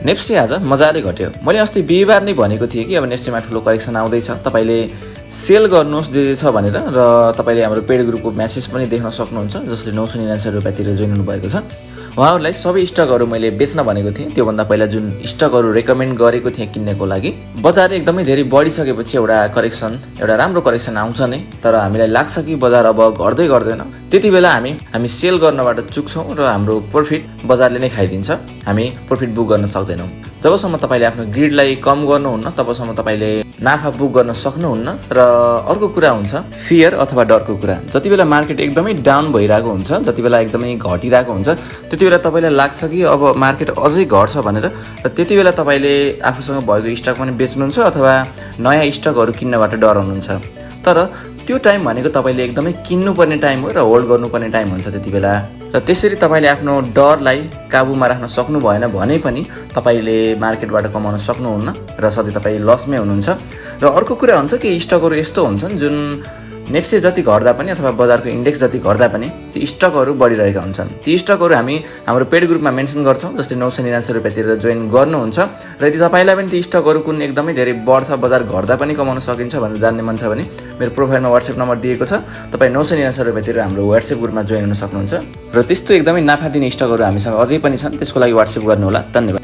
नेप्सी आज मजाले घट्यो। मैले अस्ति बिहिबार नै भनेको थिएँ कि अब नेप्सीमा ठुलो करेक्सन आउँदैछ, तपाईँले सेल गर्नुहोस् जे छ भनेर। र तपाईँले हाम्रो पेड ग्रुपको म्यासेज पनि देख्न सक्नुहुन्छ, जसले 999 रुपियाँतिर जोइन हुनुभएको छ। उहाँहरूलाई सबै स्टकहरू मैले बेच्न भनेको थिएँ। त्योभन्दा पहिला जुन स्टकहरू रेकमेन्ड गरेको थिएँ किन्नेको लागि, बजार एकदमै धेरै बढिसकेपछि एउटा राम्रो करेक्सन आउँछ नै। तर हामीलाई लाग्छ कि बजार अब घट्दै गर्दैन, त्यति बेला हामी सेल गर्नबाट चुक्छौँ र हाम्रो प्रफिट बजारले नै खाइदिन्छ। हामी प्रफिट बुक गर्न सक्दैनौँ। जबसम्म तपाईँले आफ्नो ग्रिडलाई कम गर्नुहुन्न तबसम्म तपाईँले नाफा बुक गर्न सक्नुहुन्न। र अर्को कुरा हुन्छ फियर अथवा डरको कुरा। जति बेला मार्केट एकदमै डाउन भइरहेको हुन्छ, जति बेला एकदमै घटिरहेको हुन्छ, त्यति बेला तपाईँलाई लाग्छ कि अब मार्केट अझै घट्छ भनेर। र त्यति बेला तपाईँले आफूसँग भएको स्टक पनि बेच्नुहुन्छ अथवा नयाँ स्टकहरू किन्नबाट डराउनुहुन्छ। तर त्यो टाइम भनेको तपाईँले एकदमै किन्नुपर्ने टाइम हो र होल्ड गर्नुपर्ने टाइम हुन्छ त्यति बेला। र त्यसरी तपाईँले आफ्नो डरलाई काबुमा राख्न सक्नु भएन भने पनि तपाईँले मार्केटबाट कमाउन सक्नुहुन्न र सधैँ तपाईँ लसमै हुनुहुन्छ। र अर्को कुरा हुन्छ कि स्टकहरू यस्तो हुन्छन् जुन नेप्सी जति घट्दा पनि अथवा बजारको इन्डेक्स जति घट्दा पनि ती स्टकहरू बढिरहेका हुन्छन्। ती स्टकहरू हामी हाम्रो पेड ग्रुपमा मेन्सन गर्छौँ, जसले 999 रुपियाँतिर जोइन गर्नुहुन्छ। र यदि तपाईँलाई पनि ती स्टकहरू कुन एकदमै धेरै बढ्छ, बजार घट्दा पनि कमाउन सकिन्छ भनेर जान्ने मन छ भने मेरो प्रोफाइलमा WhatsApp नम्बर दिएको छ। तपाईँ 999 रुपियाँतिर हाम्रो WhatsApp ग्रुपमा जोइन हुन सक्नुहुन्छ। र त्यस्तो एकदमै नाफा दिने स्टकहरू हामीसँग अझै पनि छन्, त्यसको लागि WhatsApp गर्नुहोला। धन्यवाद।